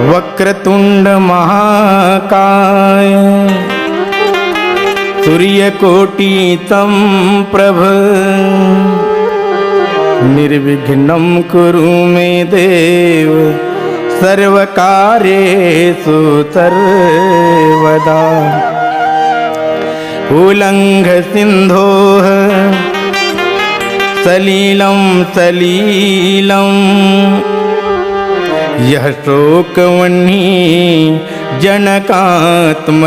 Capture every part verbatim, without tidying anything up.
वक्रतुंड महाकाय सूर्यकोटि समप्रभ निर्विघ्नं कुरु मे देव सर्वकार्येषु सर्वदा। उल्लंघ सिंधोः सलीलं सलीलं यः शोकवह्नि जनकात्मजाया।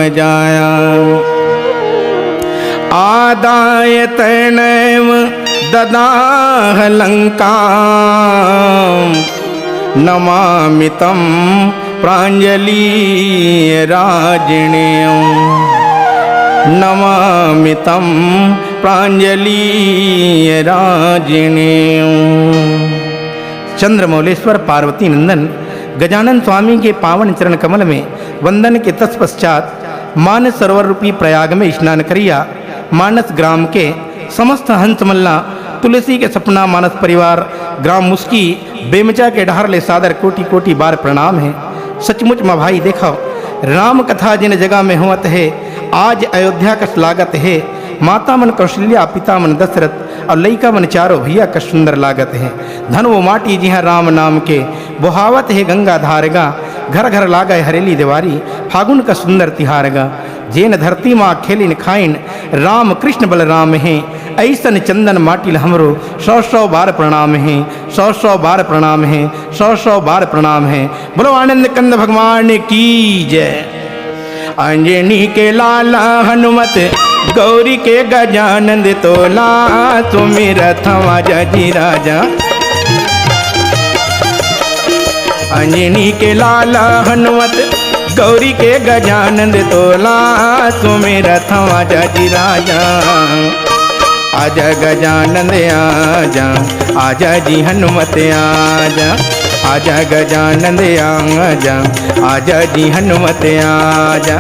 आदाय तैनैव ददाह लंकां नमामि तं प्राञ्जलिराजिणीं। नमामि तं प्राञ्जलिराजिणीं। चंद्रमौलेश्वर पार्वती नंदन गजानन स्वामी के पावन चरण कमल में वंदन के तत्पश्चात मानस सरोवर रूपी प्रयाग में स्नान करिया। मानस ग्राम के समस्त हंस मन ला तुलसी के सपना मानस परिवार ग्राम मुस्की बेमचा के डहर ले सादर कोटि कोटि बार प्रणाम हे। सचमुच म भाई देखव, राम कथा जिन जगह में होवत हे, आज अयोध्या कस लागत हे। माता मन कौशल्या, पिता मन दशरथ अउ लइका मन चारों भैया कस सुंदर लागत हे। धन वो माटी जिहाँ राम नाम के बोहावत हे गंगा धार गा। घर घर लागय हरेली देवारी, फागुन कस सुंदर तिहार गा। जेन धरती मा खेलिन खाइन राम कृष्ण बलराम हे। अइसन चंदन माटी ल हमरो सौ सौ बार प्रणाम हे, सौ सौ बार प्रणाम हे, सौ सौ बार प्रणाम हे। बोलो आनंद कंद भगवान की जय। अंजनी के लाला हनुमत, गौरी के गजानंद तोला, सुमिरत हवा जजी राजा। अंजनी के लाला हनुमत, गौरी के गजानंद तोला, सुमिरत हवा जजी राजा। आजा गजानंद आजा, आजा जी हनुमत आजा, आजा गजानंद आजा, आजा जी हनुमत आजा।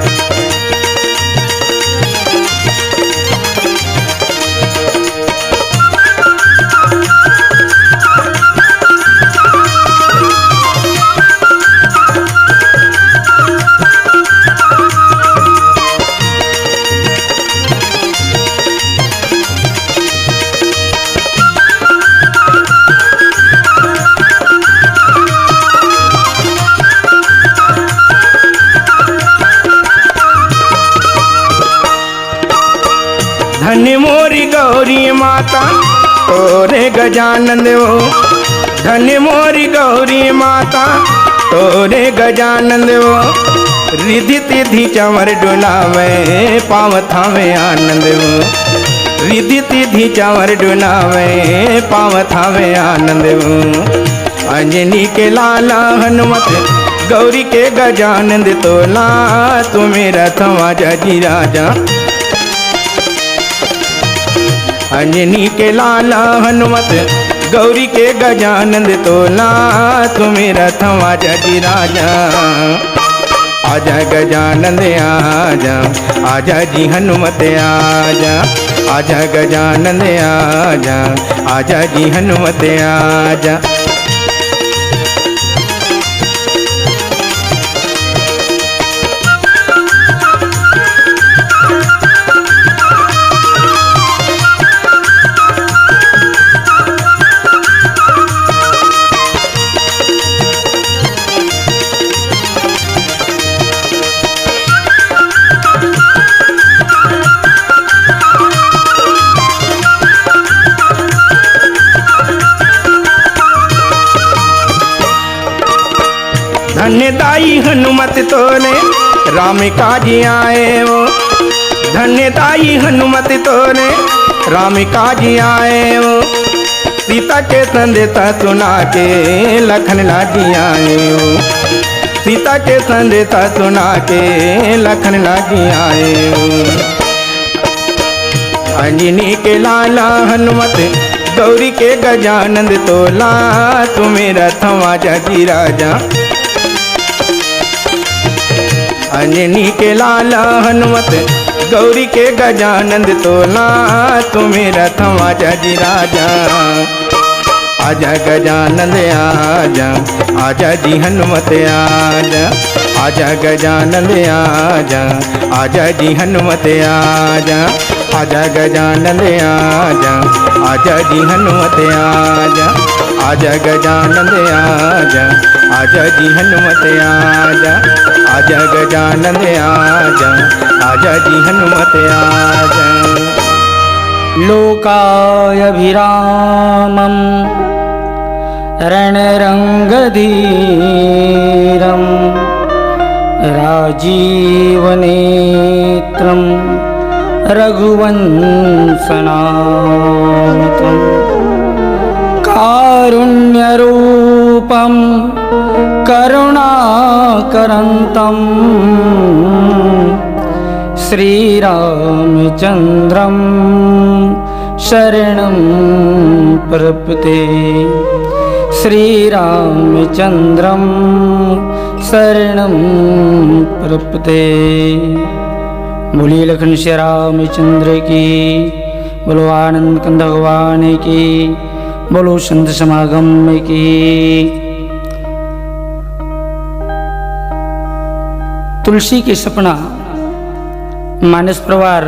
धन्य मोरी गौरी माता, तोरे गजानंद ओ। धन्य मोरी गौरी माता, तोरे गजानंद ओ। रिद्धि तिथि चंवर डुलावे, पावत हवे आनंद ओ। रिद्धि तिथि चंवर डुलावे, पावत हवे आनंद ओ। अंजनी के लाला हनुमत, गौरी के गजानंद तोला, सुमिरत हवा जजी राजा। अंजनी के लाला हनुमत, गौरी के गजानंद तोला, सुमिरत हवा जजी राजा। आजा गजानंद आजा, आजा जी हनुमत आजा, आजा गजानंद आजा, आजा जी हनुमत आजा। धन्य दाई हनुमत तोरे राम काज आए ओ। धन्य दाई हनुमत तोरे राम काज आए ओ। सीता के संदेशा सुना के लखन लागी आए ओ। सीता के संदेशा सुना के लखन लागी आए ओ। अंजनी के लाला हनुमत, गौरी के गजानंद तोला, सुमिरत हवा जजी राजा। अंजनी के लाला हनुमत, गौरी के गजानंद तोला, सुमिरत हवा जजी राजा। आजा गजानन आजा, आजा जी हनुमत आजा, आजा गजानन आजा, आजा जी हनुमत आजा, आजा गजानन आजा, आजा जी हनुमत आजा, आजा गजानन आजा, आजा जी हनुमत आजा, आजा गजानन आजा, आजा जी हनुमत आजा। लोकायभिरामं रणरङ्गधीरं राजीवनेत्रं रघुवंशनाथं कारुण्यरूपं करुणाकरन्तं श्रीरामचन्द्रं शरणं प्रपद्ये, श्रीरामचन्द्रं शरणं प्रपद्ये। बोलिए लखन श्री रामचंद्र की, बोलो आनंद कंद भगवान की, बोलो संत समागम की। तुलसी के सपना। मानस परिवार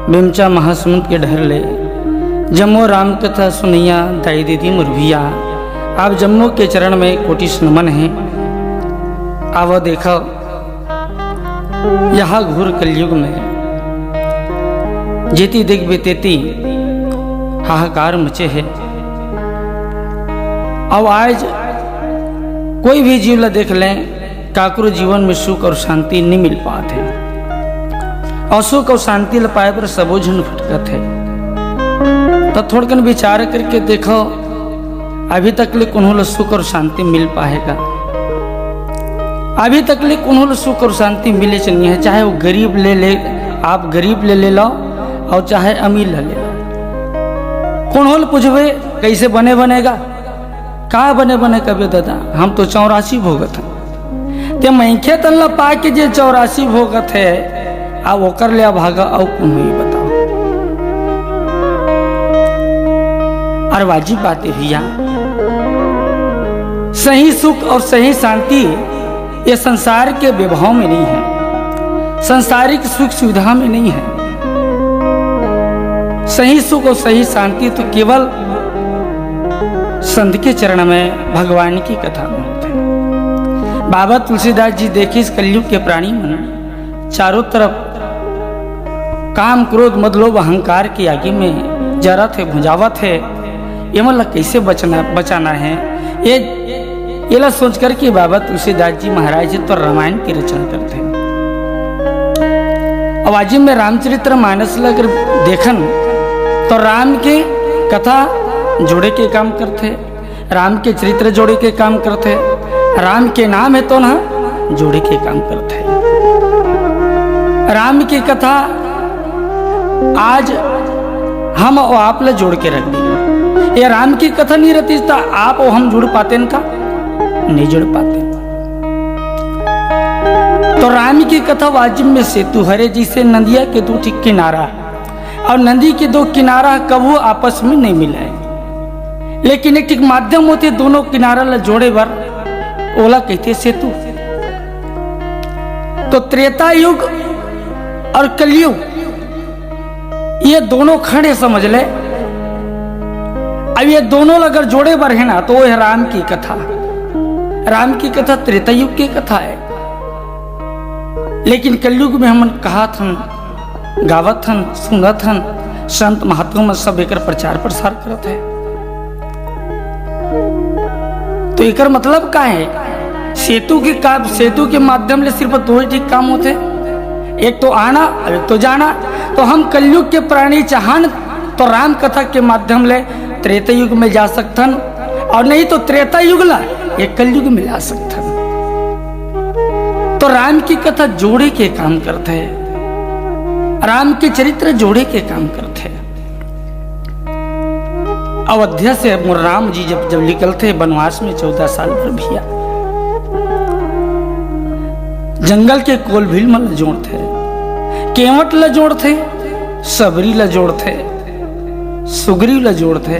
बेमचा महासमुंद के डहर ले जम्मो राम कथा सुनैया दाई दीदी मोर भैया, आप जम्मो के चरण में कोटि नमन हे। आवा देखो, यह घोर कलयुग में जेती देखबे तेती हाहाकार मचे हे। अब आज कोई भी जीव ला देख लें, काकरो जीवन में सुख और शांति नहीं मिल पात हे, और सुख और शांति ल पाए बर सबो झन भटकत हे। त थोड़कन विचार करके देखो, अभी तक ले कोनो ल सुख और शांति मिल पाए का? अभी तक ले कोनो ल सुख और शांति मिले च नहीं हे, चाहे वो गरीब ले ले, आप गरीब ले ले लो और चाहे अमीर ले ले लो। कोनो ल पूछबे, "कैसे बने बनेगा?" का बने बने कबे दादा, हम तो चौरासी भोगत हन। ते मनखे तन ला पाके जे चौरासी भोगत हे, आ ओकर ले अभागा अउ कोन होही बताओ। अरे वाजिब बात हे भैया, सही सुख और सही शांति ये संसार के वैभव में नहीं है, संसारिक सुख सुविधा में नहीं है। सही सुख और सही शांति तो केवल संत के चरण में, भगवान की कथा में होथे। बाबा तुलसीदास जी देखे इस कलयुग के प्राणी मन चारों तरफ काम, क्रोध, मद, लोभ, अहंकार की आगी में जरत हे, भुंजावत हे। एमन ला कैसे बचना, बचाना है, ये, ये ला सोच करके बाबा तुलसीदास जी महाराज जी तो रामायण की रचना करते हैं। अब आज में रामचरित्र मानस ला अगर देखन तो राम के कथा जोड़े के काम करथे, राम के चरित्र जोड़े के काम करथे, राम के नाम हे तो ना जोड़े के काम करथे। राम की कथा आज हम अउ आप ला जोड़ के रख दी। ये राम की कथा नहीं रहती त आप अउ हम जुड़ पातेन का? नहीं जुड़ पाते। तो राम की कथा वाजिब में सेतु हरे, जैसे नदिया के दू ठिक किनारा, और नदी के दो किनारा कभू आपस में नहीं मिले, लेकिन एक ठिक माध्यम होथे दोनों किनारा ला जोड़े बर, ओला कहथे सेतु। तो त्रेता युग और कलयुग, ये दोनों खंड हे, समझ ले। अब ये दोनों ला अगर जोड़े बर हे ना, तो वो हे राम की कथा। राम की कथा त्रेता युग की कथा हे, लेकिन कलयुग में हमन कहाथन, गावत हन, सुनत हन, संत महात्मा मन सब एकर प्रचार प्रसार करत हे। तो एकर मतलब का हे? सेतु के का, सेतु के माध्यम ले सिर्फ दो ही ठिक काम होथे, एक तो आना और एक तो जाना। तो हम कलयुग के प्राणी चाहन तो राम कथा के माध्यम ले त्रेता युग में जा सकथन, और नहीं तो त्रेता युग ला ये कलयुग में ला सकथन। तो राम की कथा जोड़े के काम करथे, राम के चरित्र जोड़े के काम करथे। अयोध्या से मोर राम जी जब, जब निकलथे बनवास में चौदह साल बर भैया, जंगल के कोलभील मन ल जोड़थे, केवट ल जोड़थे, सबरी ल जोड़थे, सुगरी ल जोड़थे,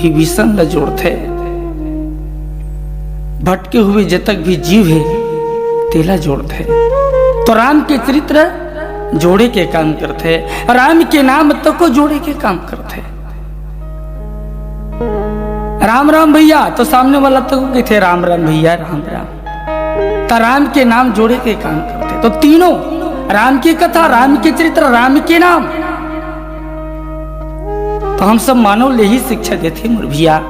विभीषण ला जोड़थे, भटके हुए जतक भी जीव हे, तेला जोड़थे। तो राम के चरित्र जोड़े के काम करथे, राम के नाम तको जोड़े के काम करथे। राम राम भैया, तो सामने वाला तको कहिथे, "राम राम भैया, राम राम।" त राम के नाम जोड़े के काम करथे। तो तीनों, राम की कथा, राम के चरित्र, राम के नाम, तो हम सब मानव ले ही शिक्षा देथे मोर भैया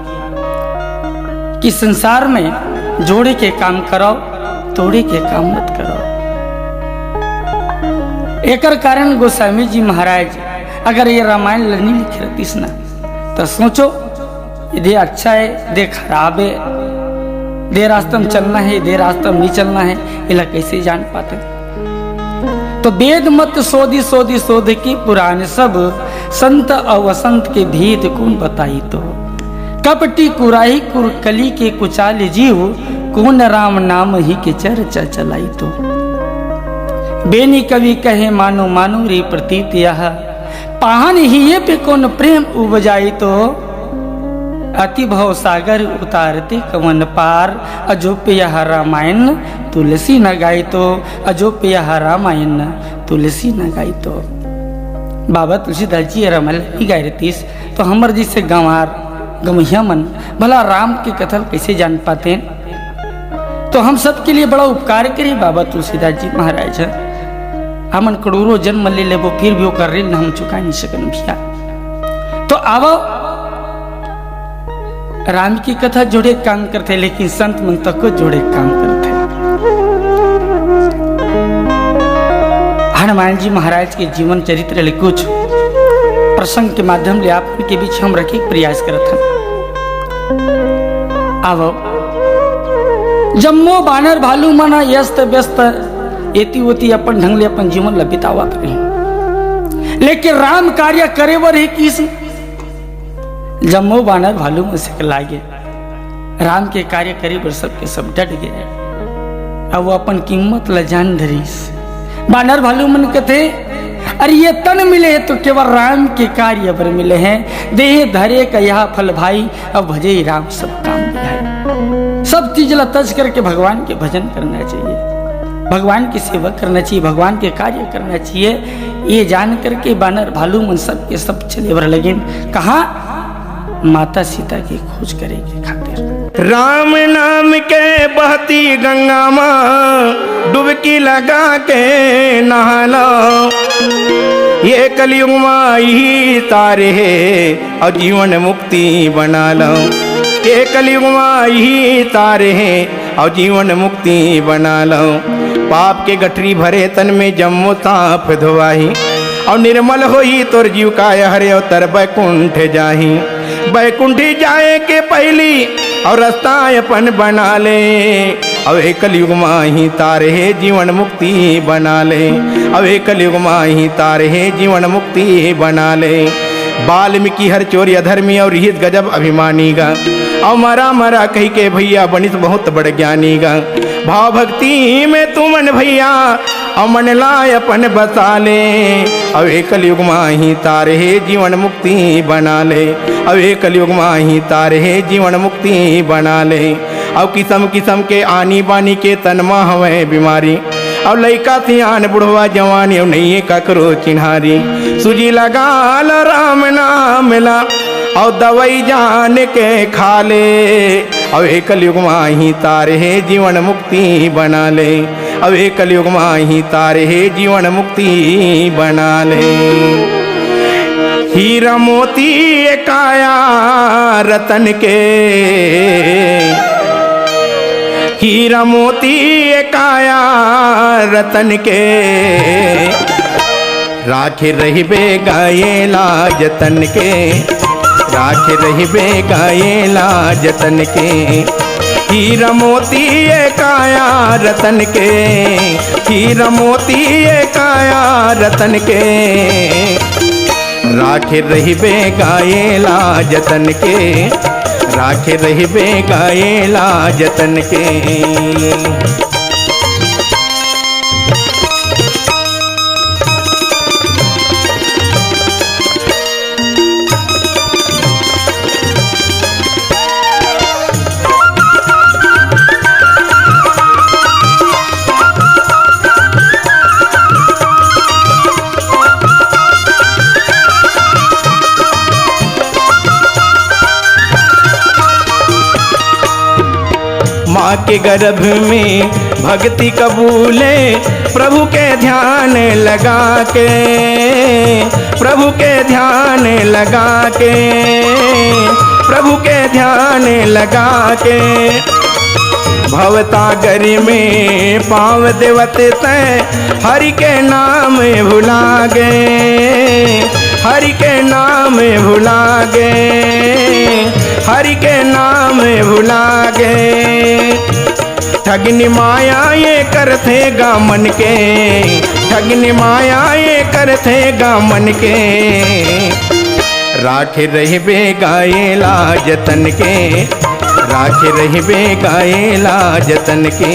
कि संसार में जोड़े के काम करव, तोड़े के काम मत करव। एकर कारण गोस्वामी जी महाराज अगर ये रामायण ल नी लिखे रहतिस ना, त सोचो, ये दे अच्छा हे, दे खराब हे, दे रास्ता में चलना हे, दे रास्ता में नहीं चलना हे, एला कैसे जान पाते? तो वेद मत सोधि सोधि सोध के पुराण सब, संत अउ असंत के भेद कौन बताई तो। कपटी कुराही कुर कली के कुचाल जीव, कौन राम नाम ही के चर्चा चलाई तो। बेनी कवि कहे मानो मानो रे प्रतीत यह, पाहन हिये पे कौन प्रेम उपजाई तो। अति भव सागर उतारते कवन पार, अजोप यह रामायण तुलसी न गाई तो, अजोप यह रामायण तुलसी न गाई तो। बाबा तुलसीदास जी रामायण नहीं गाय रहतीस, तो हमर जैसे गंवार गमहिया मन भला राम के कथा ल कैसे जान पाते? तो हम सबके लिए बड़ा उपकार करे बाबा तुलसीदास जी महाराज ह। हमन करोड़ों जन्म ले लेबो, फिर भी ओकर ऋण हम चुका नहीं सकन भैया। तो आवो, राम की कथा जोड़े काम करथे, लेकिन संत मन तक को जोड़े काम करथे। हनुमान जी महाराज के जीवन चरित्र ले कुछ प्रसंग के माध्यम ले आप के बीच हम रखे के प्रयास करत हन। आवो, जम्मो बानर भालू मन ह यस्त व्यस्त एती ओती अपन ढंग ले अपन जीवन ल बितावत रहिन, लेकिन राम कार्य करे बर ही किस जम्मो बानर भालू मन से लागे। राम के कार्य करे बर सबके सब डट गे। अब वो अपन कीमत ल जान धरिस। बानर भालू मन कथे, "अरे ये तन मिले हे तो केवल राम के कार्य बर मिले हे। देह धरे कहा फल भाई, अब भजे ही राम सब काम बिहाई।" सब चीज ला तज करके भगवान के भजन करना चाहिए, भगवान की सेवा करना चाहिए, भगवान के कार्य करना चाहिए। ये जान करके बानर भालू मन सब के सब चले बर लगिन। कहाँ? माता सीता की खोज करे के खातिर। राम नाम के बहती गंगा मा डुबकी लगा के नहा लो। ये कलयुग मा इही तार हे अउ जीवन मुक्ति बना लो। ये कलयुग मा इही तार हे अउ जीवन मुक्ति बना लो। पाप के गठरी भरे तन में जम्मो साफ धोवाही, अउ निर्मल होही तोर जीव काय हरे अवतर बैकुंठ जाही। बैकुंठ जाए के पहली अउ रास्ता अपन बना ले। अउ ए कलयुग माही तार हे जीवन मुक्ति बना ले। अउ ए कलयुग माही तार हे जीवन मुक्ति बना ले। वाल्मीकि हर चोरी अधर्मी अउ रिहिस गजब अभिमानी गा। अउ मरा मरा कहि के भैया बनिस बहुत बड़ ज्ञानी गा। भाव भक्ति में तुमन भैया अउ मन ला अपन बसा ले। अउ ए कलयुग माही तार हे जीवन मुक्ति बना ले। अउ ए कलयुग माही तार हे जीवन मुक्ति बना ले। अउ किसम किसम के आनी बानी के तन मा हवय बीमारी। अउ लइका सियान बुढ़वा जवानी अउ नइये ककरो चिन्हारी। सूजी लगा ल राम नाम ला अउ दवई जान के खा ले। अउ ए कलयुग माही तार हे जीवन मुक्ति बना ले। अउ ए कलयुग माही तार हे जीवन मुक्ति बना ले। हीरा मोती ए काया रतन के, हीरा मोती ए काया रतन के। राखे रहिबे गा ए लाज तन के, राखे रहिबे गा ए लाज तन के। हीरा मोती ए काया रतन के, हीरा मोती ए काया रतन के। राखे रहिबे गा ए लाज तन के, राखे रहिबे गा ए लाज तन के। के गर्भ में भक्ति कबूले, प्रभु के ध्यान लगा के, प्रभु के ध्यान लगा के, प्रभु के ध्यान लगा के। भवसागर में पाँव देवत तैं, हरि के नाम भुला गे, हरि के नाम भुला गे, हरि के नाम भुला गे। ठगनी माया ये करथे गा मन के, ठगनी माया ये करथे गा मन के। राखे रहिबे गा ये लाज तन के, राखे रहिबे गा ये लाज तन के।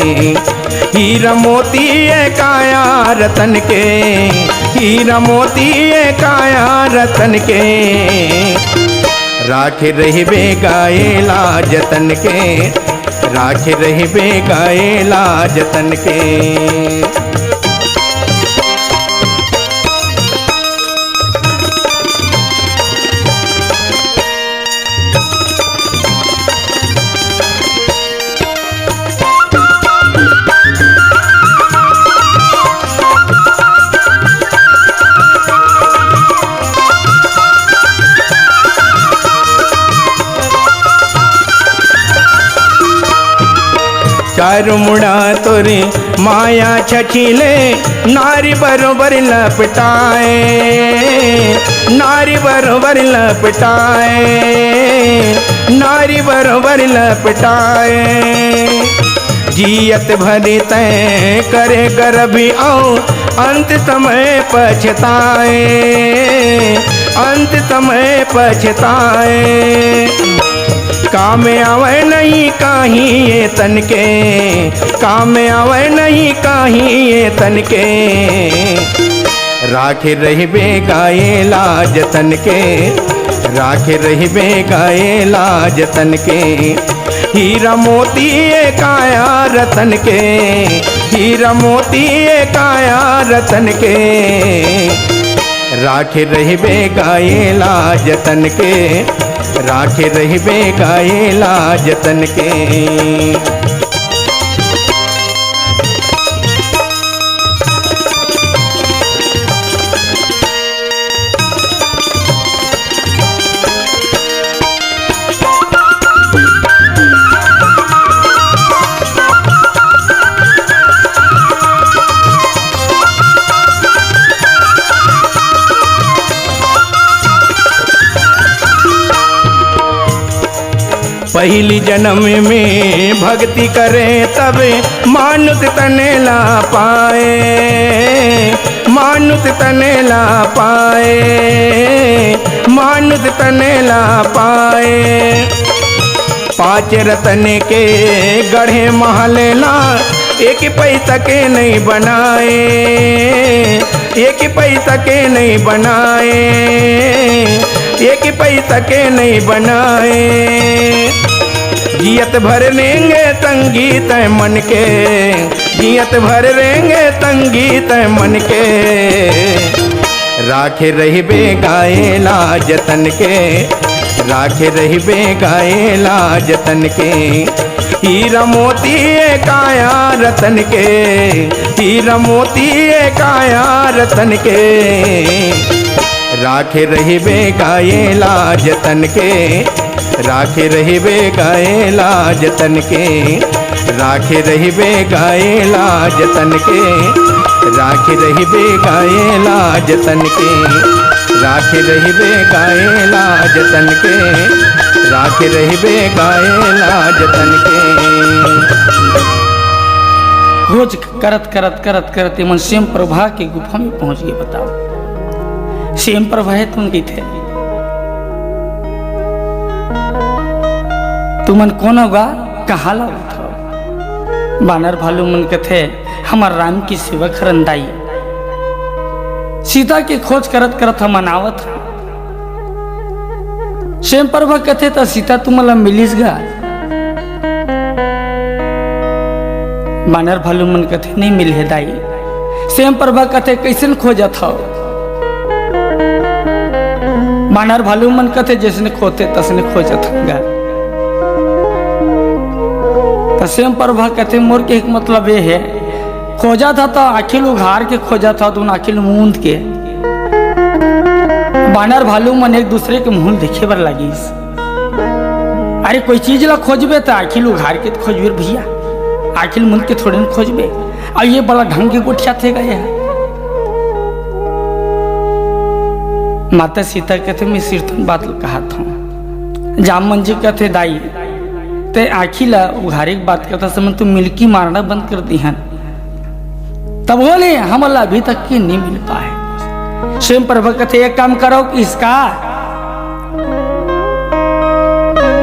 हीरा मोती ये काया रतन के, हीरा मोती ये काया रतन के। राखे रहिबे गा ये लाज तन के, राखे रहिबे गा ये लाज तन के। चारों मुड़ा तोरे माया छछिले, नारी बरोबर लपटाए, नारी बरोबर लपटाए, नारी बरोबर लपटाए। जियत भरि तैं करे गर्भ अउ अंत समय पछताए, अंत समय पछताए। काम आवै नहीं काहीं ये तन के, काम आवै नहीं काहीं ये तन के। राखे रहिबे गा ये लाज तन के, राखे रहिबे गा ये लाज तन के। हीरा मोती ये काया रतन के, हीरा मोती ये काया रतन के। राखे रहिबे गा ये लाज तन के, राखे रहिबे गा ये लाज तन के। पहिली जनम में भक्ति करे तब मानुष तन ला पाए, मानुष तन ला पाए, मानुष तन ला पाए। पाँच रतन के गढ़े महल ला, एक पैसा के नहीं बनाए, एक पैसा के नहीं बनाए, एक पैसा के नहीं बनाए। जियत भर रेंगे तंगी तैं मन के, जियत भर रेंगे तंगी तैं मन के। राखे रहिबे गा ये लाज तन के, राखे रहिबे गा ये लाज तन के। हीरा मोती ये काया रतन के, हीरा मोती ये काया रतन के। राखे रहिबे गा ये लाज तन के, राखे रहिबे गा ये लाज तन के। राखे रहिबे गा ये लाज तन के, राखे रहिबे गा ये लाज तन के, राखे रहिबे गा ये लाज तन के, राखे रहिबे गा ये लाज तन के। खोज करत, करत, करत, करत एमन श्याम प्रभा के गुफा में पहुंच गे। बताओ, श्याम प्रभा हे तुमन कहिथे, तुमन कोन हो गा, कहाँ ला उठो? बानर भालू मन कथे, हमर राम के सेवक हरन दाई। सीता के खोज करत करत हमन आवत हन। श्याम प्रभा कथे, त सीता तुमन ला मिलिस गा? बानर भालू मन कथे, नहीं मिले हे दाई। श्याम प्रभा कथे, कइसन खोजत हव? बानर भालू मन कथे, जइसने खोजथे तइसने खोजत हन गा। त स्वयं प्रभा कथे, मोर के एक मतलब ये हे, खोजत हंव त आँखी ल उघार के खोजत हंव, त आँखी ल मूंद के। बानर भालू मन एक दूसरे के मुंह ल देखे बर लगिस। अरे, कोई चीज ला खोजबे त आँखी ल उघार के त खोजबे रे भैया, आँखी ल मूंद के थोड़े न खोजबे। अउ ये बड़ा ढंग के गोठियाथे गा ये। माता सीता कथे, मैं सिरतोन बात ल कहत हंव। जामवन जी कथे, दाई, तैं आँखी ला उघारे के बात करत हस, त मिलकी मारना बंद कर दिहन। तभो ले हमन ला अभी तक के नइ मिल पाए। स्वयं प्रभा कथे, एक काम करव, इसका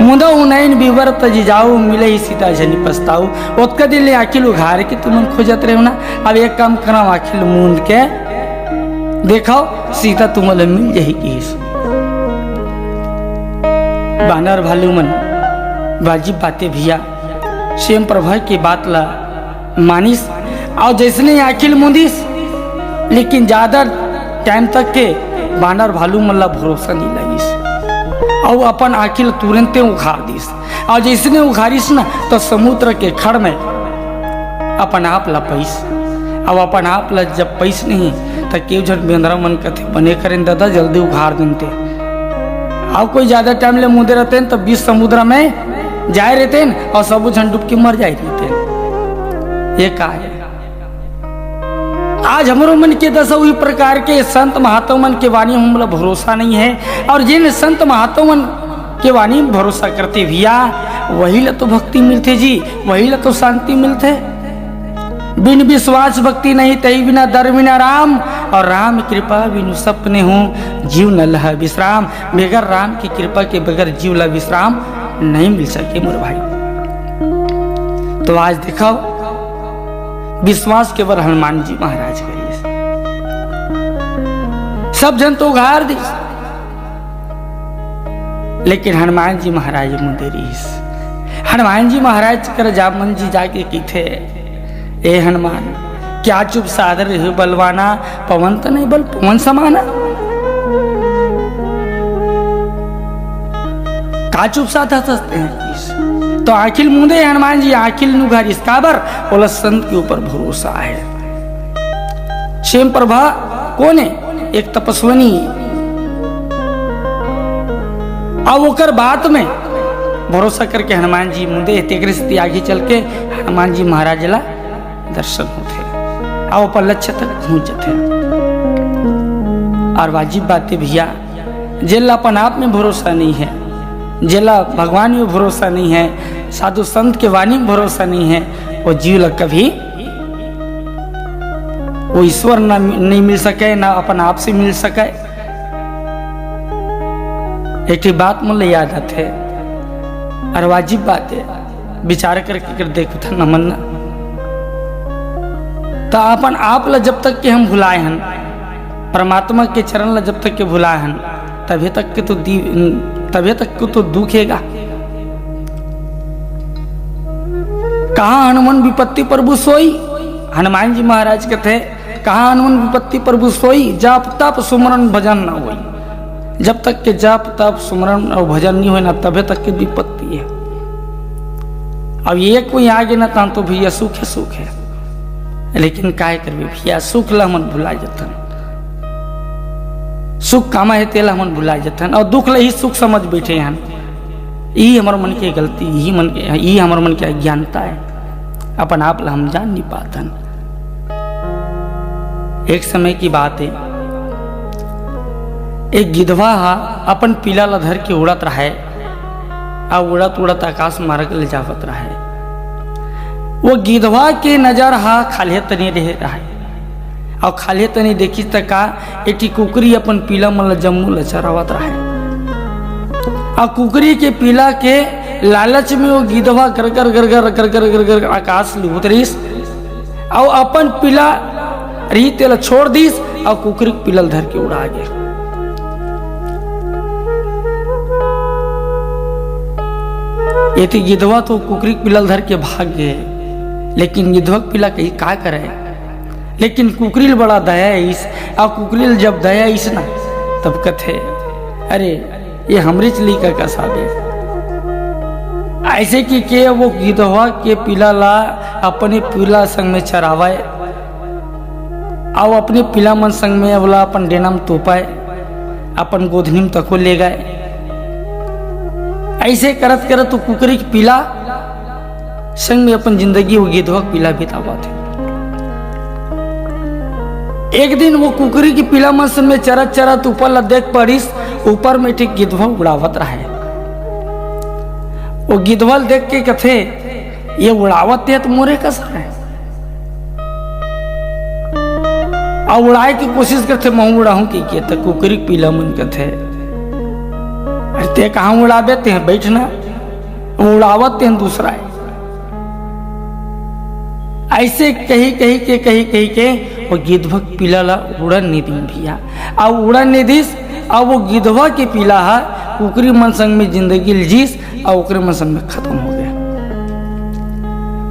मुदउ नैन विवर तजि जाउ, मिलही सीता झनि पछताउ। ओतका दिन ले आँखी ल उघार के तुमन खोजत रहेव ना, अब एक काम करव, आँखी ल मूंद के देखव, सीता तुमन ला मिल जही किहिस। बानर भालू मन वाजिब बात ए भैया, स्वयं प्रभा के बात ला मानिस, अउ जइसने आँखी ल मूंदिस, लेकिन ज्यादा टाइम तक के बानर भालू मन ला भरोसा नइ लगिस, अउ अपन आँखी ल तुरंते उघार दिस। अउ जइसने उघारिस न, त समुद्र के खड़ में अपन आप ला पइस। अउ अपन आप ला जब पइस नहीं, त केहू झन बेंदरा मन कथे, बने करेन ददा, जल्दी उघार देन ते। अउ कोई ज्यादा टाइम ले मूंदे रहतेन, त बीच समुद्र में जाए रहतेन, अउ सबो झन डूब के मर जाए रहतेन। ये का हे? आज हमरो मन के दशा उही प्रकार के, संत महात्मा मन के वाणी हमला भरोसा नइ हे, अउ जिन संत महात्मा मन के वाणी भरोसा करथे भैया, वही ला तो भक्ति मिलथे जी, वही ला तो शांति मिलथे। बिन विश्वास भक्ति नहीं, तही बिना दर बिना राम, अउ राम कृपा बिनु सपने हूँ, जीव न लह विश्राम। बगैर राम के कृपा के बगैर जीव ला विश्राम नइ मिल सके मोर भाई। त आज देखव, विश्वास केवल हनुमान जी महाराज करिस। सब झन तो उघार दिस, लेकिन हनुमान जी महाराज मूंदे रिहिस। हनुमान जी महाराज करा जामवन जी जाके कहिथे, ए हनुमान, क्या चुप सादर रहे बलवाना, पवन तनय बल पवन समाना। का चुप सादर हंसते हैं? त आँखी ल मूंदे हनुमान जी, आँखी ल नइ उघारिस, काबर? ओला संत के ऊपर भरोसा हे। स्वयं प्रभा कोन हे? एक तपस्विनी। अउ ओकर बात में भरोसा करके हनुमान जी मूंदे, तेकरे सेती आगे चल के हनुमान जी महाराज ला दर्शन होथे, अउ अपन लक्ष्य तक पहुंच जथे। अउ वाजिब बात हे भैया, जेला अपन आप में भरोसा नइ हे, जेला भगवान में भरोसा नइ हे, साधु संत के वाणी में भरोसा नइ हे, वो जीव ला कभी वो ईश्वर ना, नइ मिल सके, ना अपन आप से मिल सके। एक ठे बात मोला याद आथे, अउ वाजिब बात हे, विचार करके कर देखथन हमन ना। त अपन आप ला जब तक के हम भुलाए हन, परमात्मा के चरण ला जब तक के भुलाए हन, तभे तक के तो दी-, तभे तक के तो दुख हे गा। कहाँ हनुमन विपत्ति प्रभु सोई, हनुमान जी महाराज कथे, कहाँ हनुमन विपत्ति प्रभु सोई, जप तप सुमरन भजन न होई। जब तक के जप तप सुमरन अउ भजन नइ होय ना, तभे तक के विपत्ति हे। अब ये कोई आगे ना, तहां तो भैया सुख हे, सुख हे। लेकिन काय करबे भैया, सुख ला हमन भुला जथन। सुख कामा हे, तेला हमन भुला जथन, अउ दुख ला ही सुख समझ बैठे हन। ई हमर मन के गलती, ई मन के, ई हमर मन के अज्ञानता हे। अपन आप ला हम जान नइ पाथन। एक समय की बात हे, एक गिधवा हा अपन पीला ला धर के उड़त रहय, अउ उड़त उड़त आकाश मार्ग ले जावत रहय। वो गिधवा के नजर हा खाल्हे तनी रहे रहय, अउ खाल्हे तनी देखिस त का, एक ठी कुकरी अपन पीला मन ला जम्मो ला चरावत रहय। अउ कुकरी के पीला के लालच में वो गिधवा गरगर गरगर गरगर गरगर आकाश ले उतरिस, अउ अपन पीला रही तेला छोड़ दिस, अउ कुकरी के पीला ल धर के उड़ा गे। एती गिधवा तो कुकरी के पीला ल धर के भाग गे, लेकिन गिधवा के पीला कहीं का करे, लेकिन कुकरी ल बड़ा दया आइस, अउ कुकरी ल जब दया आइस ना, तब कथे, अरे, ये हमरेच लइका कस हावे। आ, अइसे कहिके वो गिधवा के पिला ला अपने पिला संग में चरावय, अउ अपने पिला मन संग में ओला अपन डेना म तोपय, अपन गोधनी म तको लेगय। अइसे करत करत वो कुकरी के पिला संग में अपन जिंदगी वो गिधवा के पिला बितावत हे। एक दिन वो कुकरी के पिला मन संग में चरत चरत ऊपर ला देख पड़िस, ऊपर में एक ठे गिधवा उड़ावत रहय। वो गिधवा ल देख के कथे, "ये उड़ावत हे त मोरे कस हरय।" अउ उड़ाय के कोशिश करथे, "महूं उड़ाहूं," कहिके, त कुकरी के पिला मन कथे, "अरे तें कहां उड़ाबे, तें बइठ ना, वो उड़ावत तें दूसरा हे।" अइसे कहि कहि के, कहि कहि के वो गिधवा के पिला ला उड़न नइ दिन भइया। अउ उड़न नइ दिस, अउ वो गिधवा के पिला ह कुकरी मन संग में जिंदगी ल जीस, अउ ओकरे मन संग में खतम हो गे।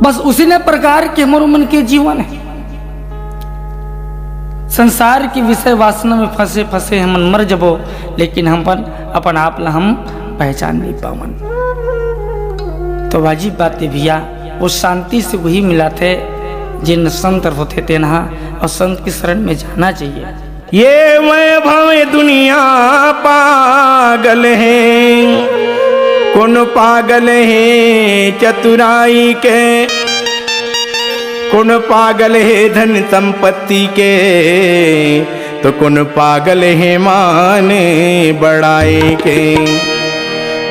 बस उसने प्रकार के हमरो मन के जीवन हे। संसार के विषय वासना में फंसे फंसे हमन मर जबो, लेकिन हम अपन, अपन आप ला हम पहचान नइ पावन। तो वाजिब बात हे भइया, वो शांति से वही मिलथे, जेन संत होथे तेन ह, अउ संत के शरण में जाना चाहिए। ये वैभव दुनिया पागल हे, कोन पागल हे चतुराई के, कोन पागल हे धन संपत्ति के, तो कोन पागल हे मान बड़ाई के,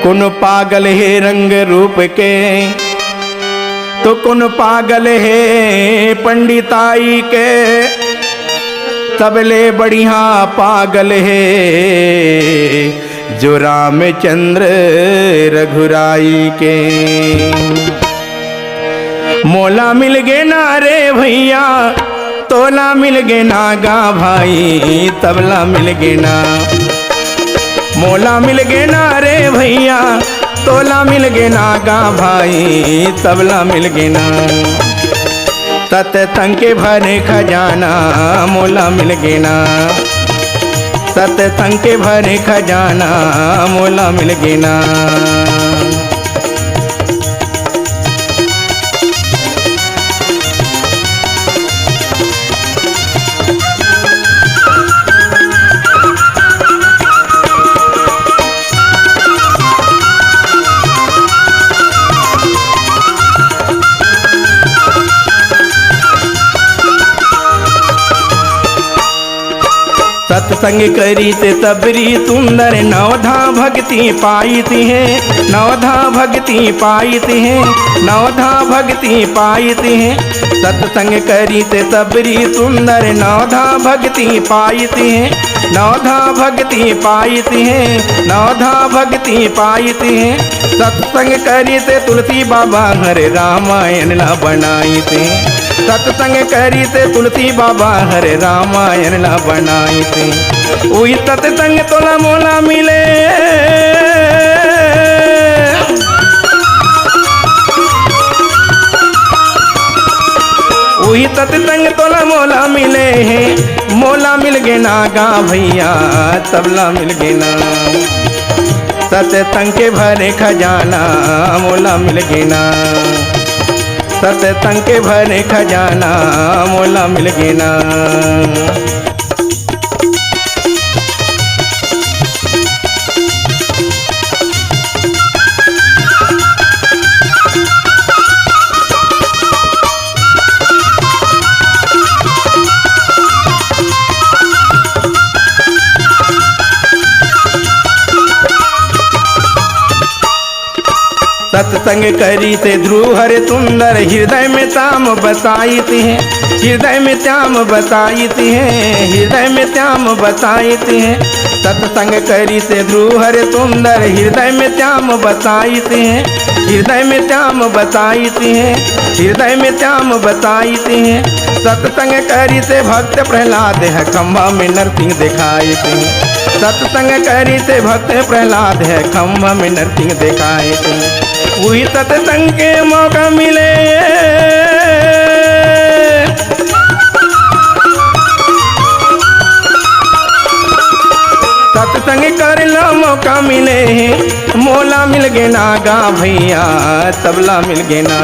कोन पागल हे रंग रूप के, तो कोन पागल हे पंडिताई के, सबले बढ़िया पागल हे जो रामचंद्र रघुराई के। मोला मिल गे ना रे भइया, तोला मिल गे ना गा भाई, सबला मिल गे ना। मोला मिल गे ना रे भइया, तोला मिल गे ना गा भाई, सबला मिल गे ना। सतसंग के भरे खजाना मोला मिल गे ना, सतसंग के भरे खजाना मोला मिल गे ना। सतसंग करिस सबरी सुंदर, नवधा भक्ति पाइस हे, नवधा भक्ति पाइस हे, नवधा भक्ति पाइस हे। सतसंग करिस सबरी सुंदर, नवधा भक्ति पाइस हे, नवधा भक्ति पाइस हे, नवधा भक्ति पाइस हे। सतसंग करिस तुलसी बाबा हर रामायण ला बनाइस हे। सतसंग करिस तुलसी बाबा हर रामायण ला बनाइस हे। उही सतसंग तोला मोला मिले, उही सतसंग तोला मोला मिले हे। मोला मिल गे ना गा भइया, सबला मिल गे ना। सतसंग के भरे खजाना मोला मिल गे ना, सतसंग के भरे खजाना मोला मिल गे ना। सतसंग करिस ध्रुव हर सुंदर, हृदय में श्याम बसाइस हे, हृदय में श्याम बसाइस हे, हृदय में श्याम बसाइस हे। सतसंग करिस ध्रुव हर सुंदर, हृदय में श्याम बसाइस हे, हृदय में श्याम बसाइस हे, हृदय में श्याम बसाइस हे। सतसंग करिस भक्त प्रहलाद ह, खंभा में नरसिंह देखाइस हे। सतसंग करिस भक्त प्रहलाद ह, खंभा में नरसिंह देखाइस हे। उही सतसंग के मौका मिले, सतसंग करे ला का मिले हे, मोला मिल गे ना गा भैया, सबला मिल गे ना।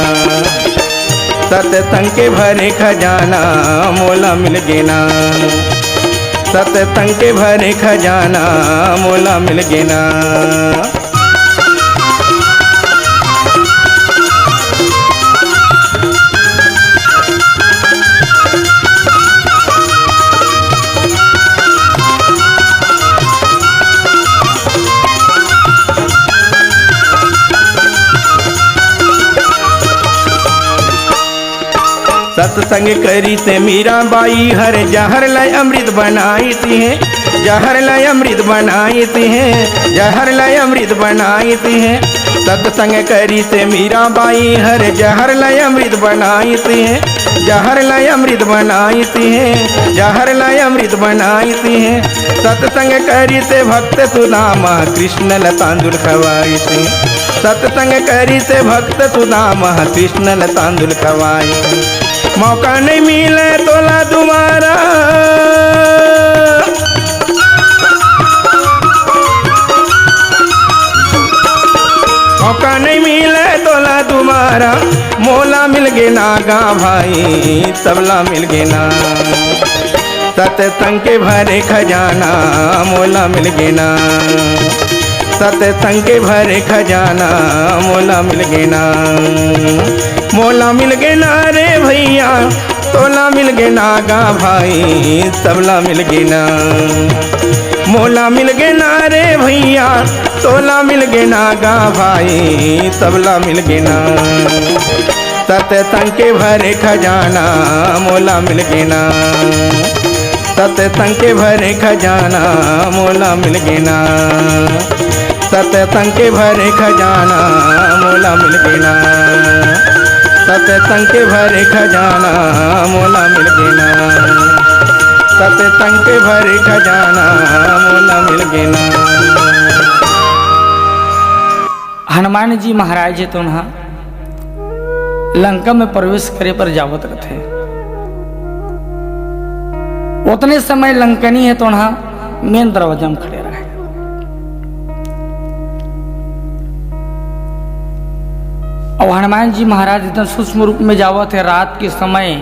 सतसंग के भरे खजाना मोला मिल गे ना, सतसंग के भरे खजाना मोला मिल गे ना। सतसंग करी से मीरा बाई हर जहर ला अमृत बनाई ती है, जहर ला अमृत बनाई ती है, जहर ला अमृत बनाई ती है। सतसंग करी से मीरा बाई हर जहर ला अमृत बनाई ती है, जहर ला अमृत बनाई ती है, जहर ला अमृत बनाई ती है। सतसंग करी से भक्त सुदामा कृष्ण ला तांदूल खवाई ती। सतसंग करी से भक्त सुदामा कृष्ण ला तांदूल खवाई। मौका नहीं मिले तोला दोबारा, मौका नहीं मिले तोला दोबारा, मोला मिल गे ना गा भाई, सबला मिल गे ना। सतसंग के भरे खजाना मोला मिल गे ना, सतसंग के भरे खजाना मोला मिल गे ना, मोला मिल गे ना रे भैया, तोला मिल गे ना गा भाई, सबला मिल गे ना। मोला मिल गे ना रे भैया, तोला मिल गे ना गा भाई, सबला मिल गे ना। सतसंग के भरे खजाना मोला मिल गे ना, सतसंग के भरे खजाना मोला मिल गे ना। सतसंग के भरे खजाना मोला मिल गे ना, सतसंग के भरे खजाना मोला मिल गे ना, सतसंग के भरे खजाना मोला मिल गे ना। हनुमान जी महाराज हे तो उन्हा लंका में प्रवेश करे पर जावत रथे। ओतने समय लंकनी हे तो उन्हा मेन दरवाजा में खड़े रहे। अउ हनुमान जी महाराज इतना सूक्ष्म रूप में जावत हे रात के समय।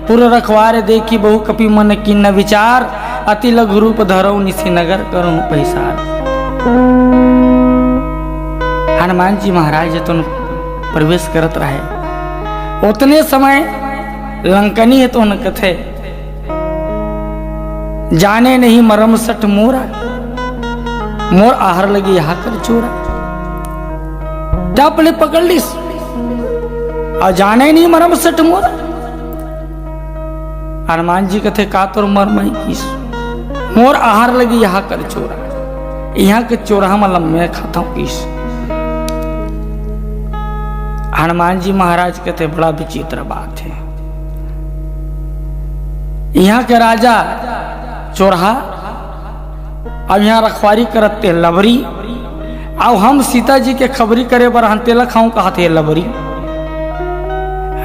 पुर रखवारे देखि बहु कपि मन कीन्ह विचार, अति लघु रूप धरउ निसि नगर करउँ पहिसार। हनुमान जी महाराज जतन प्रवेश करत रहे, ओतने समय लंकनी हे तो उन्हें कथे, जाने नहीं मरम सठ मोरा, मोर आहार लगे यहाँ कर चोरा। टप ले पकड़ लिस, अउ जाने नहीं मरम सठ मोरा। हनुमान जी कथे, का तोर मरम हे किस? मोर आहार लगे यहाँ कर चोरा, यहाँ के चोरा म लम्मे खाता हूँ किस। हनुमान जी महाराज कथे, बड़ा विचित्र बात हे। इहाँ के राजा चोरहा, अब इहाँ रखवारी करत ते लबरी, अउ हम सीता जी के खबरी करे बर हन, तेला खाऊं कहत हे लबरी।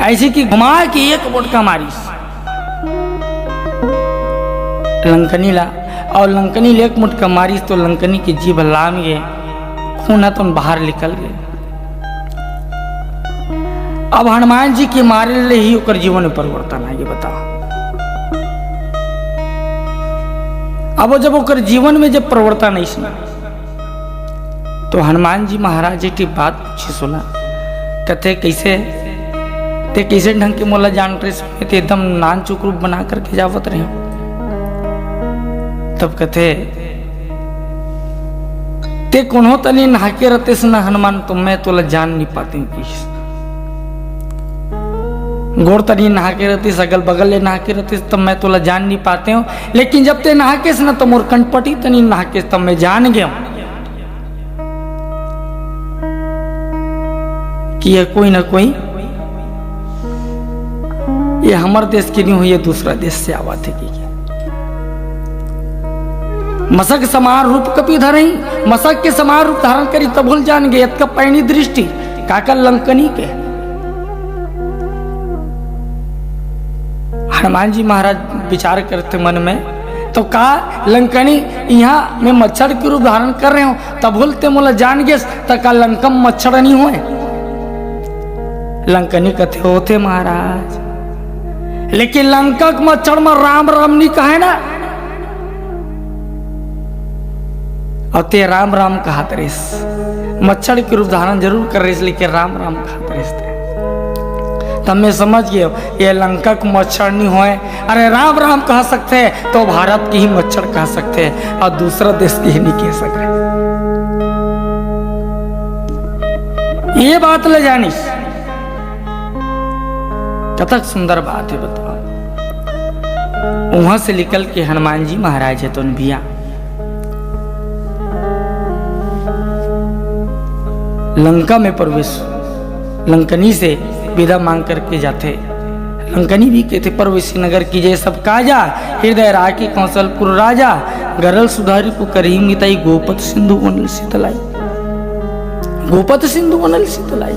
अइसे कि घुमा के एक मोटका मारिस लंकनी ला, अउ लंकनी ले एक मोटका मारिस तो लंकनी के जीभ लाम गे, खून ह तो बाहर निकल गे। अब हनुमान जी के मारे ले ही ओकर जीवन में परिवर्तन आगे, बताओ। अब वो जब ओकर जीवन में जब परिवर्तन आइस ना, तो हनुमान जी महाराज जी की बात पूछे सुना, कथे, कैसे ते कैसे ढंग के मोला जान रहे, मैं तो एकदम नान चुक रूप बना करके जावत रहे। तब कथे, ते कोनो तनी नहाके रहतेस ना हनुमान, तो मैं तोला जान नहीं पाते हूँ किस। गोड़ तनी नहाके रहतेस, अगल बगल ले नहाके रहतेस, तब मैं तोला जान नहीं पाते हूँ। लेकिन जब ते नहाकेस ना, तो मोर कनपटी तनी नहाकेस, तब मैं जान गया हूँ कि ये कोई ना कोई, ये हमर देश के नहीं हो, ये दूसरा देश से आवत हे कि क्या? मसक समान रूप कपि धरही, मसक के समान रूप धारण करी, तब भूल जान गए, यतका पैनी दृष्टि, काकर लंकनी के। हनुमान जी महाराज विचार करते मन में, तो का लंकनी, इहाँ मैं मच्छर के रूप धारण कर रहे हूँ, तभो ले ते मोला जान गेस, त का लंका म मच्छर नहीं होय? लंकनी कथे, "होथे महाराज, लेकिन लंका के मच्छर म राम राम नहीं कहे ना।" अउ ते राम राम कहत रहिस, मच्छर के रूप धारण जरूर कर रहिस, लेकिन राम राम कहत रहिस ते। तब मैं समझ गयो, ये लंका के मच्छर नहीं होय। अरे राम राम कह सकथे, तो भारत के ही मच्छर कह सकथे, अउ दूसरा देश के ही नहीं कह सकथे। ये बात ले जानिस, कतक सुंदर बात हे, बताओ। उहाँ से निकल के हनुमान जी महाराज हे तो भैया लंका में प्रवेश, लंकनी से विदा मांग करके जाथे। लंकनी भी कहथे, "प्रवेशी नगर कीजे सब काजा, हृदय राखी कौशलपुर राजा, गरल सुधारी को करही मिताई, गोपत सिंधु वनल शीतलाई।" गोपत सिंधु वनल शीतलाई,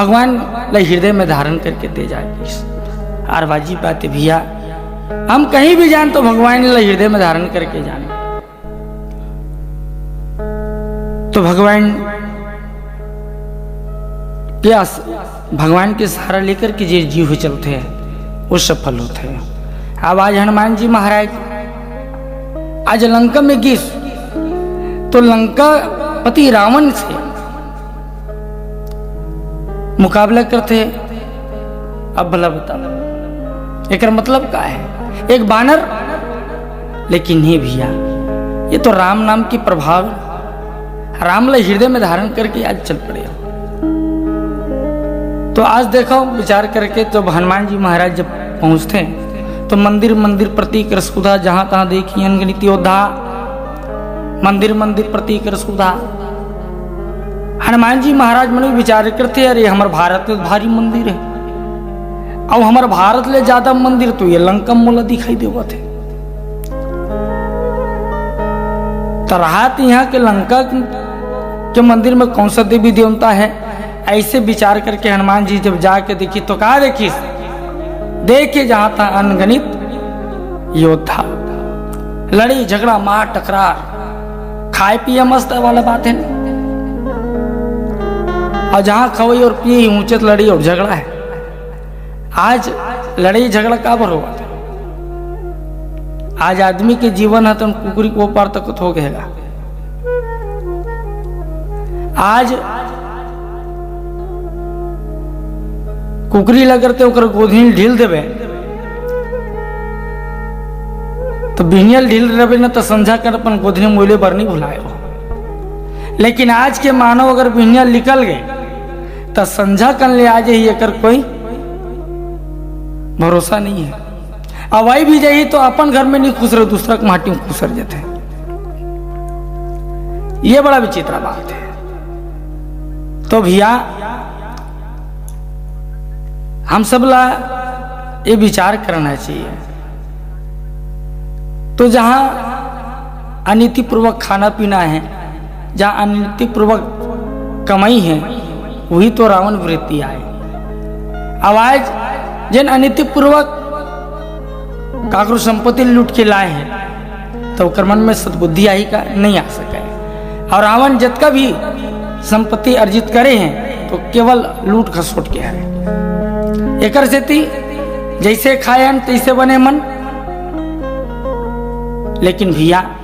भगवान ला हृदय में धारण करके दे जाए। आर वाजिब बात हे भैया, हम कहीं भी जान तो भगवान ला हृदय में धारण करके जान। तो भगवान के आस-, भगवान के सहारा लेकर के जे जीव चलथे, वो सफल होथे। अब आज हनुमान जी महाराज आज लंका में गिस, तो लंकापति रावण से मुकाबला करथे। अब भला बताओ, एकर मतलब का हे? एक बानर, लेकिन नहीं भैया, ये तो राम नाम के प्रभाव, राम ला हृदय में धारण करके आज चल पड़े हो। तो आज देखो, विचार करके, जब हनुमान जी महाराज जब पहुंचथे, तो मंदिर मंदिर प्रति कर सुधा, जहां तहां देखी अनगणित योद्धा, मंदिर मंदिर प्रति कर सुधा। हनुमान जी महाराज मन भी विचार करथे, "अरे, हमर भारत में भारी मंदिर हे, अउ हमर भारत ले ज्यादा मंदिर तो ये लंका मोला दिखाई देवत हे।" त राहत इहाँ के लंका के मंदिर में कौन सा देवी देवता हे, ऐसे विचार करके हनुमान जी जब जाके देखी तो का देखिस? देखे जहां तहां अनगणित योद्धा, लड़ई झगड़ा, मार टकरार, खाए पिए मस्त वाला बात हे ना। अउ जहां खवई अउ पिए ही ऊंचे त लड़ई अउ झगड़ा हे। आज लड़ई झगड़ा काबर होवत हे? आज आदमी के जीवन ह त कुकरी के ओ पार तक हो गे हे गा। आज कुकरी ल अगर ते ओकर गोधनी ढील देबे, त बिहनिया ल ढील देबे न, त संझा कन अपन गोधनी मोइले बर नहीं भुलाए हो। लेकिन आज के मानव अगर बिहनिया ल निकल गे, त संझा कन ले आ जाही, एकर कोई भरोसा नहीं हे। अउ आई भी जाही तो अपन घर में नहीं खुसरे, दूसरा के माटी में खुसर जाथे। ये बड़ा विचित्र बात हे। तो भैया, हम सब ला ये विचार करना चाहिए। तो जहां अनीतिपूर्वक खाना पीना हे, जहां अनीतिपूर्वक कमाई हे, वही तो रावण वृत्ति आए। अब आज जेन अनीतिपूर्वक काकरो संपत्ति लूट के लाए हे, त ओकर मन में सद्बुद्धि आही का? नहीं आ सके। अउ रावण जतका भी संपत्ति अर्जित करे हे, तो केवल लूट खसोट के हरे। एकर सेती जैसे खायन तैसे बने मन। लेकिन भैया,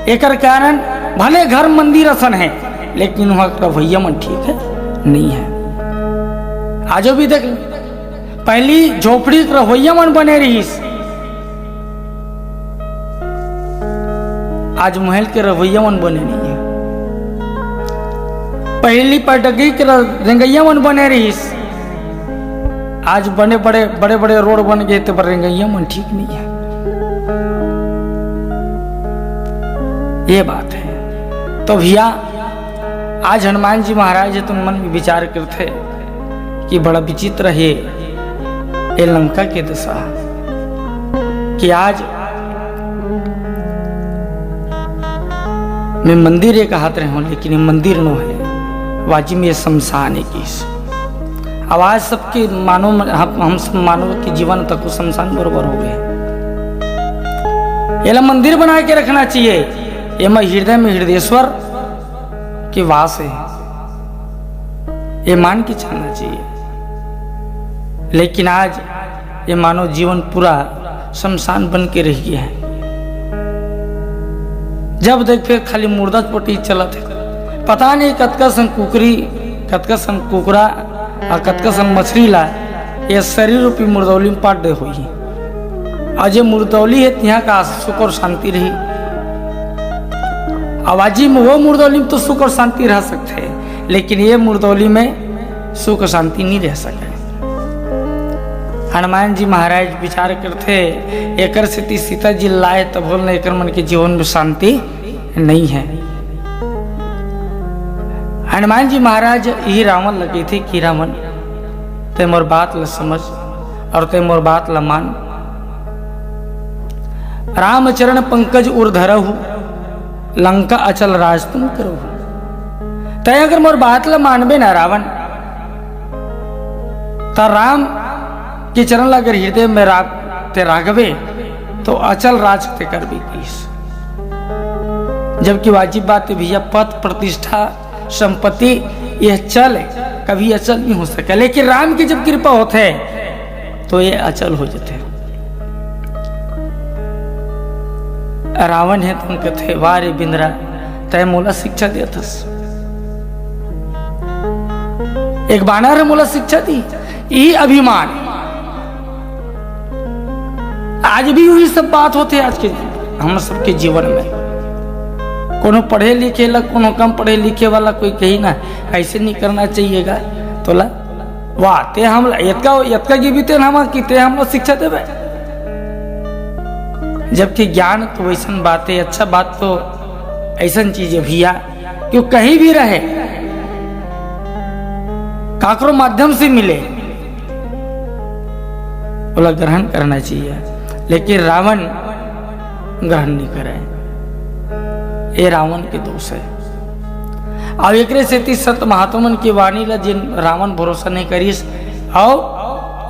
एकर कारण भले घर मंदिर असन हे, लेकिन वहां के रवैया मन ठीक हे, नहीं हे। आजो भी देख ले, पहली झोपड़ी के रवैया मन बने रहिस, आज महल के रवैया मन बने नहीं हे। पहली पटगी के र-, रेंगैया मन बने रहिस, आज बने बड़े, बड़े बड़े रोड बन गे, ते बर रेंगैया मन ठीक नहीं हे। ये बात हे। तो भैया, आज हनुमान जी महाराज हे, तो मन में विचार करथे कि बड़ा विचित्र हे ये लंका के दशा, कि आज मैं मंदिर ये कहत रहे हूं, लेकिन ये मंदिर नो हे, वाजिब में ये शमशान हे किस। अब आज सबके मानव, हम, हम सब मानव के जीवन तक वो शमशान बरोबर हो गे। एला मंदिर बना के रखना चाहिए। एमा हृदय में हृदयेश्वर के वास है, ये मान के चलना चाहिए। लेकिन आज ये मानव जीवन पूरा शमशान बन के रह गया है। जब देख, फिर खाली मुर्दा पोटी चलत है। पता नहीं कतका सन कुकरी, कतका सन कुकरा और कतका सन मछली ला ये शरीर रूपी मुर्दौली में पाट दे होई। और जे मुर्दौली है, तिहाँ का सुख और शांति रही। आवाजी में वो मुर्दौली में तो सुख और शांति रह सकते हैं, लेकिन ये मुर्दौली में सुख और शांति नहीं रह सके। हनुमान जी महाराज विचार करथे, एकर सेती सीता जी लाए तभो ले एकर मन के जीवन में शांति नहीं है। हनुमान जी महाराज यही रावण ल कहिथे कि रावण, तैं मोर बात ल समझ और तैं मोर बात ल मान। राम चरण पंकज उर धरहु, लंका अचल राज तुम करहु। तैं अगर मोर बात ल मानबे ना रावण, त राम के चरण ल अगर हृदय में राख, तैं राखबे, तो अचल राज तैं करबे किस। जबकि वाजिब बात है भैया, पद प्रतिष्ठा संपत्ति ये चल है, कभी अचल नहीं हो सके, लेकिन राम की जब कृपा होथे तो ये अचल हो जाथे। रावण है तो कथे, "वाह रे बिंदरा, तैं मोला शिक्षा देथस।" एक बानर है मोला शिक्षा दी, ई अभिमान। आज भी वही सब बात होथे आज के हम सबके जीवन में। कोनो पढ़े लिखे ला, कोनो कम पढ़े लिखे वाला कोई कही ना, ऐसे नहीं करना चाहिएगा। तो ला, वाह, तैं हमला एतका, एतका गिबी तैं हमला कि तैं हमला शिक्षा देबे। जबकि ज्ञान तो वैसन बात है, अच्छा बात तो ऐसन चीज है भैया, कि वो कहीं भी रहे, काकरो माध्यम से मिले, ओला ग्रहण करना चाहिए, लेकिन रावण ग्रहण नहीं करे। ये रावण के दोष है। अब एकरे सेती संत महात्मा मन की वाणी ला जिन रावण भरोसा नहीं करिस, आओ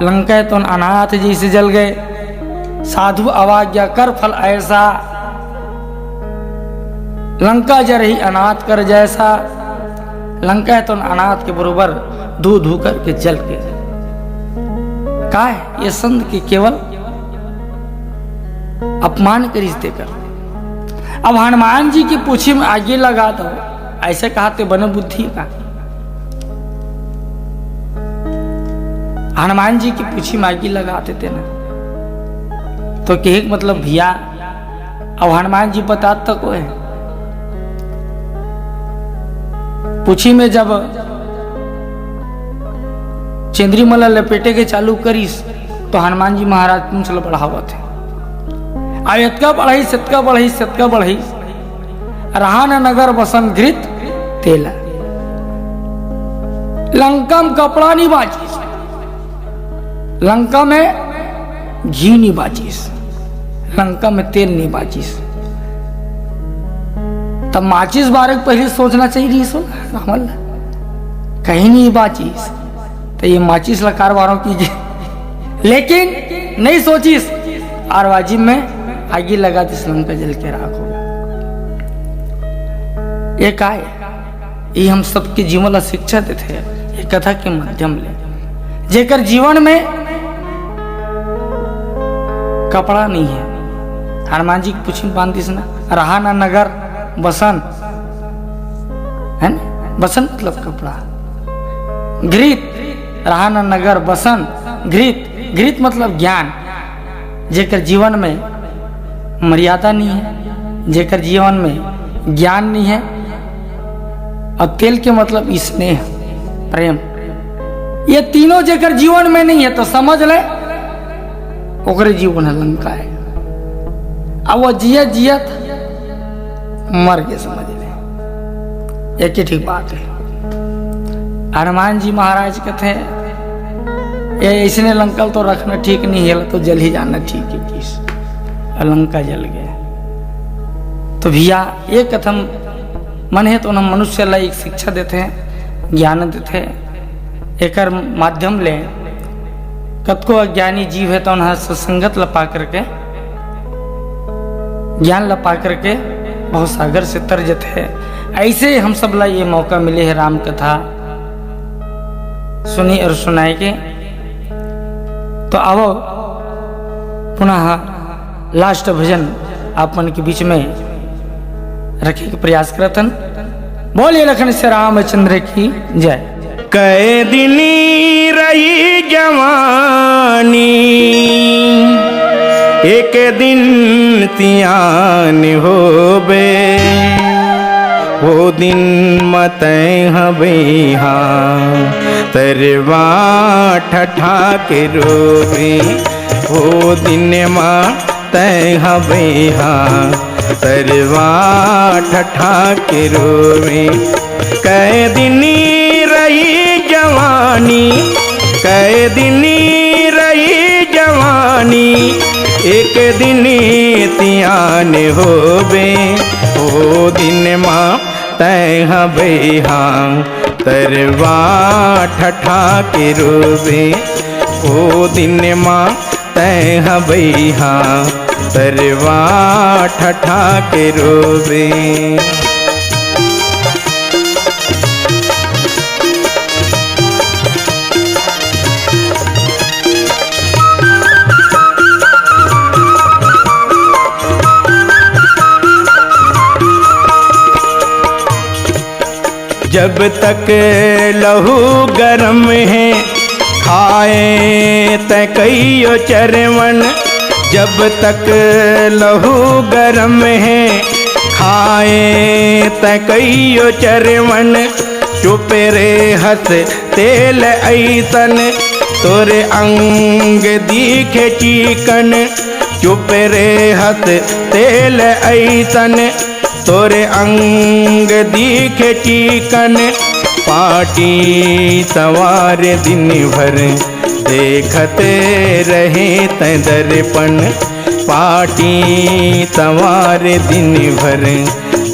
लंका तो अनाथ जैसे जल गए। साधु अवज्ञा कर फल ऐसा, लंका जरही अनाथ कर जैसा। लंका तो अनाथ के बरोबर धू धू करके जल के। का है ये संत के केवल अपमान करिस तेकर। अब हनुमान जी की पूछी में आगी लगा दो, ऐसे कहा ते बने बुद्धि का। हनुमान जी की पूछी में आगी लगा देते ना, तो कहे के मतलब भैया, अब हनुमान जी बतात तको है। पूछी में जब चंद्रिमा ला लपेटे के चालू करिस, तो हनुमान जी महाराज पूंछ ल बढ़ावत है। आ एतका बढ़ाइस, एतका बढ़ाइस, एतका बढ़ाइस, रहा न नगर बसन घृत तेला। लंका में कपड़ा नहीं बाचिस, लंका में घी नहीं बाचिस, लंका में तेल नहीं बाचिस। तब माचिस बारे के पहले सोचना चाहिए रहिस हो रावण ला, कहीं नहीं बाचिस, तो ये माचिस ला कारोबारों कीजिए। लेकिन नहीं सोचिस, और वाजिब में आगी लगा दिस, लंका जल के राख हो गया। ये का है? ये हम सबके जीवन ला शिक्षा देते हैं ये कथा के माध्यम ले। जेकर जीवन में कपड़ा नहीं है, हनुमान जी के पूछी में बांध दिस ना, रहा ना नगर बसन, है ना? बसन मतलब कपड़ा। घृत, रहा ना नगर बसन, घृत, घृत मतलब ज्ञान। जेकर जीवन में मर्यादा नहीं है, जेकर जीवन में ज्ञान नहीं है, और तेल के मतलब स्नेह, प्रेम, ये तीनों जेकर जीवन में नहीं है, तो समझ ले, ओकरे जीवन है लंका है। अब वो जियत जियत मर के समझ ले, एक ही ठीक बात है। हनुमान जी महाराज कहते हैं, ये इसने लंका तो रखना ठीक नहीं है, तो जल ही जाना ठीक है। किस लंका जल गए। तो भैया, ये कथम मन है तो ना मनुष्य ला एक शिक्षा देते हैं, ज्ञान देते हैं। एकर माध्यम ले कतको अज्ञानी जीव है तो उन्हें सत्संगत ला पा करके ज्ञान ला पा करके भवसागर से तर जथे। ऐसे हम सब ला ये मौका मिले हे राम कथा सुने और सुनाए के। तो आवो पुनः last भजन आप मन के बीच में रखे के प्रयास करत हन। बोलिए लखन से रामचंद्र की जय। कै दिन रही जवानी, एक दिन सियान होबे। वो दिन म तैं हबे इहाँ, तरवा ठठा के रोबे। वो दिन म तैं हबे इहाँ, तरवा ठठा के रोबे। कै दिन रही जवानी, कै दिन रही जवानी, एक दिन सियान होबे। ओ दिन मा तैं हबे इहाँ, तरवा ठठा के रोबे। ओ दिन मा तैं हबे इहाँ, तरवा ठठा के रोबे। जब तक लहू गरम हे, खाए तैं कहियो चरवन। जब तक लहू गरम हे, खाए तैं कहियो चरवन। चुप रेहस तेल अइसन, तोर अंग दिखे चिकन। चुप रेहस तेल अइसन, तोर अंग दिखे चिकन। पाटी सवार दिन भर देखत रहे तैं दर्पण। पाटी सवार दिन भर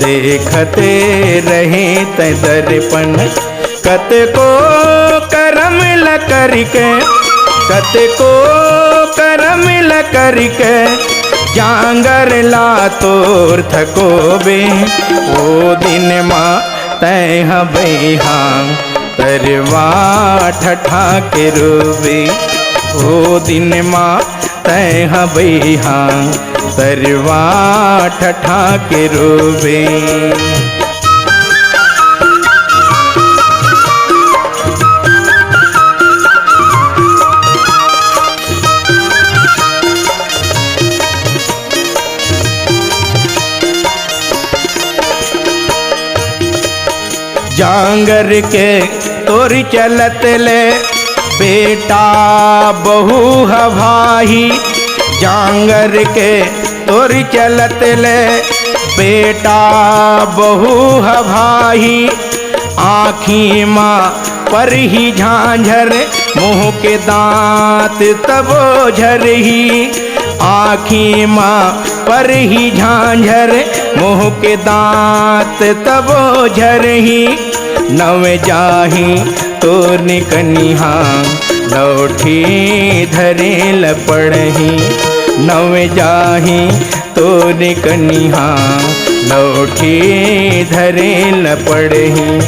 देखत रहे तैं दर्पण। कतको करम ल करिके, कतको करम ल करिके, जांगर ला तोर थकोबे। ओ दिन मा तैं हबे इहाँ, तरवा ठठा के रोबे। ओ दिन मा तैं हबे इहाँ, तरवा ठठा के रोबे। जांगर के तोर चलत ले बेटा बहू ह भाही। जांगर के तोर चलत ले बेटा बहू ह भाही। आँखी मा परही झांझर, मुँह के दाँत तबो झरही। आँखी मा परही झांझर, मुँह के दाँत तबो झरही। नव जाही तोर निकनिहा, लौठी धरे ल पड़ही। नव जाही तोर निकनिहा, लौठी धरे ल पड़ही।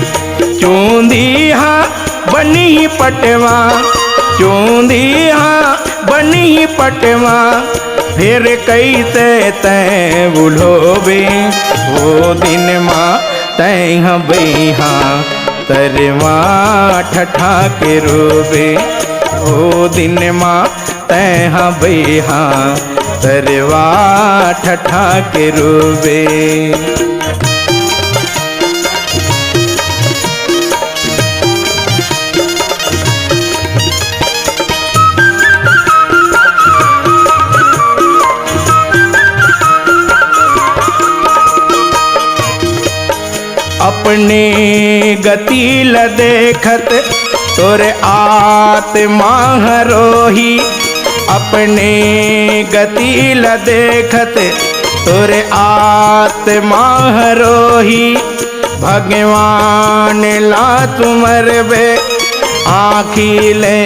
चूंदिहा बनही पटवा, चूंदिहा बनही पटवा, फेर कइसे तैं उल्होबे। ओ दिन मा तैं हबे इहाँ, तरवा ठठा के रोबे। ओ दिन मा तैं हबे इहाँ, तरवा ठठा के रोबे। अपने गति ल देखत तोर आत्मा ह रोही। अपने गति ल देखत तोर आत्मा ह रोही। भगवान ला तुमरबे, आँखी ले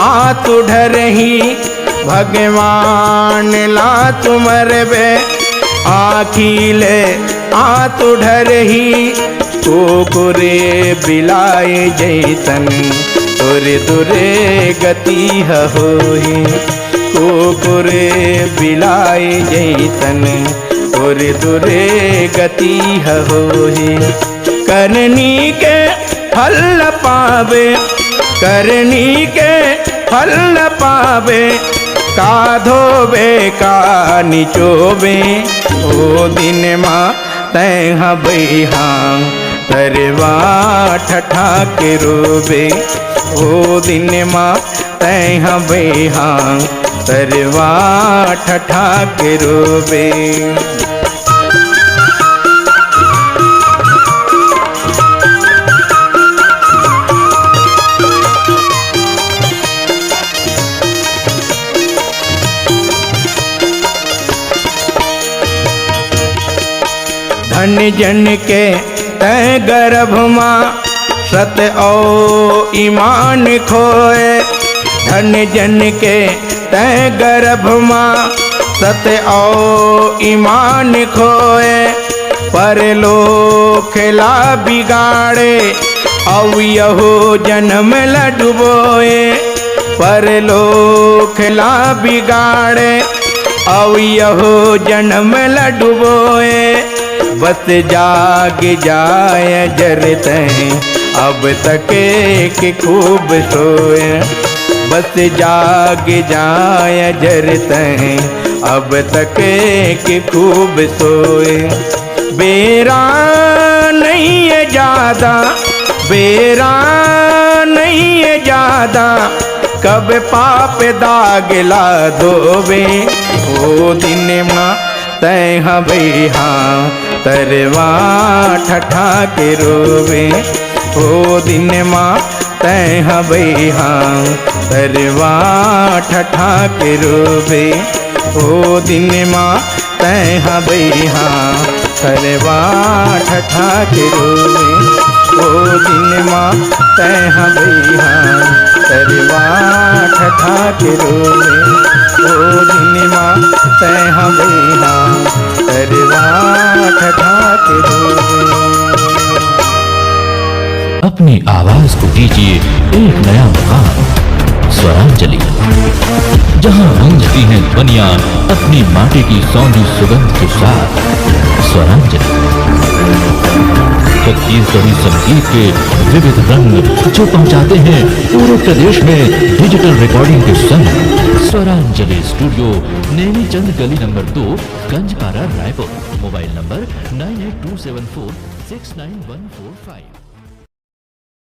आँसू ढरही। भगवान ला तुमरबे, आँखी ले आँसू ढरही, कुकुर बिलाए जैसन तोर दुर्गति ह होही। कुकुर बिलाए जैसन तोर दुर्गति ह होही। करनी के फल पाबे, करनी के फल पाबे, का धोबे का निचोबे, ओ दिन मा तैं ह बइहा तरवा ठठा के रोबे, ओ दिन मा तैं ह बइहा तरवा ठठा के रोबे। धन जन के तैं गर्भ मा सत अउ ईमान खोए, धन जन के तैं गर्भ मा सत अउ ईमान खोए। परलोक ला बिगाड़े अउ यहू जनम ला डुबोए। परलोक ला बिगाड़े अउ यहू जनम ला डुबोए। बस जाग जाए अजर तैं, अब तक के खूब सोए। बस जाग जाए अजर तैं, अब तक के खूब सोए। बेरा नइ हे जादा, बेरा नइ हे जादा, कब पाप दाग ला धोबे। ओ दिन मा तैं ह बइहा तरवा ठठा के रोबे, ओ दिन मा तैं ह बइहा तरवा ठठा के रोबे, ओ दिन मा तैं ह बइहा तरवा ठठा के रोबे, ओ दिन मा तैं ह बइहा तरवा ठठा के रोबे, ओ दिन मा तैं ह बइहा तरवा ठठा के रोबे। अपनी आवाज को दीजिए एक नया मुकाम। स्वरांजलि, जहां गूंजती हैं ध्वनियां अपनी माटी की सौंधी सुगंध के साथ। स्वरांजलि, छत्तीसगढ़ी संगीत के विविध रंग, जो पहुंचाते हैं पूरे प्रदेश में डिजिटल रिकॉर्डिंग के संग। स्वरांजलि स्टूडियो, नेमीचंद गली नंबर दो, Ganjpara, Raipur. Mobile number nine eight two seven four six nine one four five.